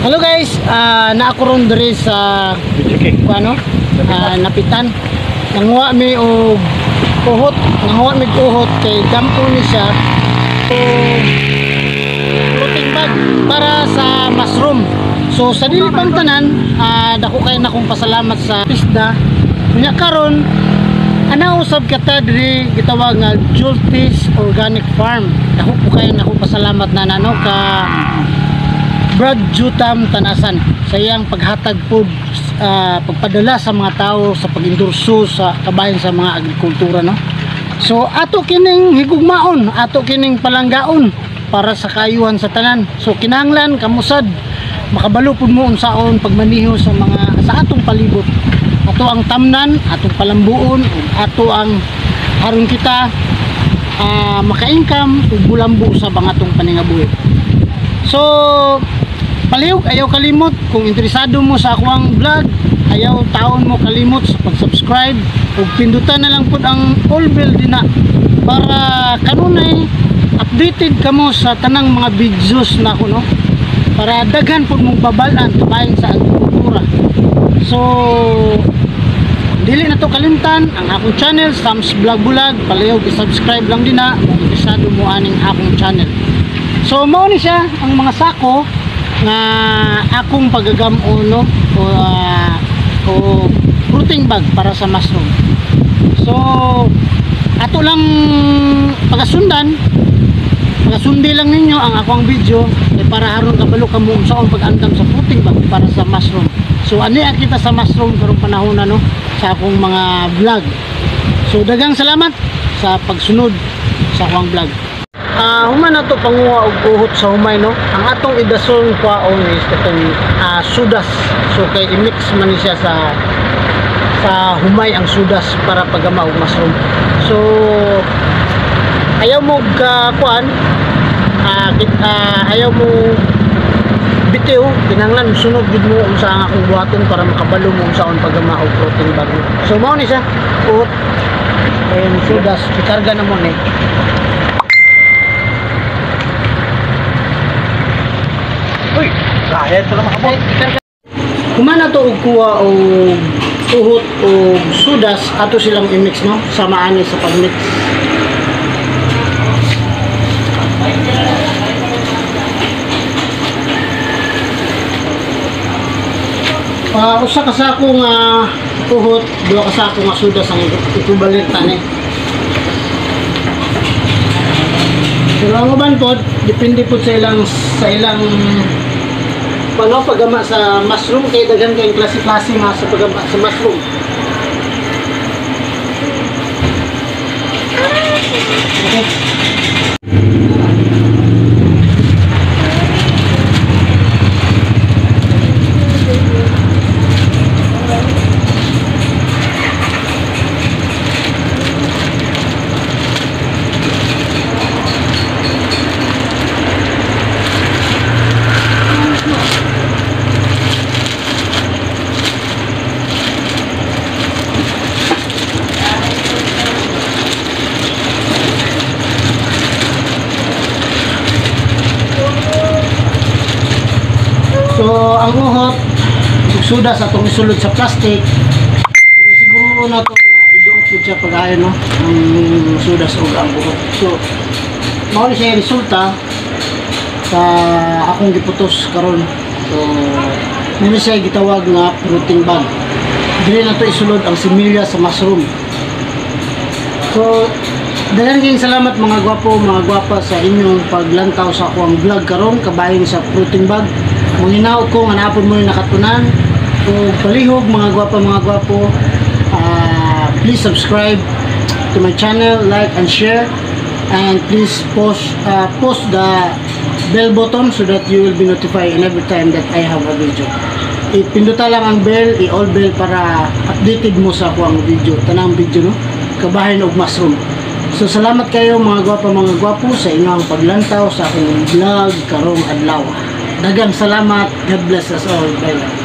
Hello guys, naa ko ron diri sa ano? Napitan. Nanguha mi og uhot, nanguha mi og uhot kay dampo ni siya og floating bag para sa mushroom. So sa dili pang tanan, dako kay na akong pasalamat sa Pisda. Unya karon ana usab kata diri gitawag nga Jultis Organic Farm. Dako po kay na akong pasalamat na nano ka Brad Jutam Tanasan sa iyang paghatag po, pagpadala sa mga tao sa pag-endorso sa kabahin sa mga agrikultura, no. So ato kining higugmaon, ato kining palanggaon para sa kaayuhan sa tanan. So kinahanglan kamusad makabalo pud mo unsaon pagmaneho sa mga sa atong palibot. Ato ang tamnan, atong palambuon, ug ato ang aron kita maka-income ug bulambo sa bangatong paningabuhi. So palihog, ayaw kalimot kung interesado mo sa akuang vlog, ayaw taon mo kalimot sa pag-subscribe ug pindutan na lang pud ang all bell dinha para kanunay updated kamo sa tanang mga videos na ako, no, para daghan pud mong babal-an kabahin sa agrikultura. So dili na to kalimtan ang akong channel, Sam's Vlog Bulag. Palihog i-subscribe lang dinha kung interesado mo aning akong channel. So mao ni siya ang mga sako nga akong pagagam-on, no, o fruiting bag para sa mushroom. So ato lang pagasundan, pagasundi lang ninyo ang akong video para aron kabalo kamo unsaon pag-andam sa fruiting bag para sa mushroom. So ani ang kita sa mushroom karong panahon na, no, sa akong mga vlog. So daghang salamat sa pagsunod sa akong vlog. Human na to panguha og uhot sa humay, no. Ang atong idason kwaon is katong sudas. So kay i-mix man ni siya sa humay ang sudas para paggama og mushroom. So ayaw mo kuan, ayaw mo bitiw, kinahanglan sunod gid mo unsa ang akong buhaton para makabalo mo unsaon paggama og protein bag. So mao ni siya uhot and sudas, ikarga na mo ni. Uy, kaya ito naman ako. Kumana to og kuha og uhot og sudas, ato silang i-mix, no, sama ani sa pag-mix. Usa ka sako nga uhot, duha ka sako nga sudas ang equivalent ani. Pero ang uban pod, depende pod sa ilang paano paggama sa mushroom, kay daghan kayong klase-klase nga sa paggama sa mushroom. Okay. So ang uhot ug sudas atong isulod sa plastic, pero siguro na to nga iduot pud siya pag-ayo, no, ang sudas ug ang uhot. So mao ni siya resulta sa akong giputos karon. So mao ni siya gitawag nga fruiting bag. Dili na to isulod ang similya sa mushroom. So daghan kayong salamat mga gwapo, mga gwapa sa inyong paglantaw sa akong vlog karon kabahin sa fruiting bag. Manginaw ko nga naapon mo yung nakatunan. O palihog mga gwapa, mga gwapo, please subscribe to my channel, like and share, and please post the bell button so that you will be notified in every time that I have a video. Ipinduta lang ang bell, i-all bell para updated mo sa akong video, tanang video, no, kabahin og mushroom. So salamat kayo mga gwapa, mga gwapo sa inyong paglantaw sa akong vlog karong adlaw. Daghang salamat. God bless us all. Bye bye.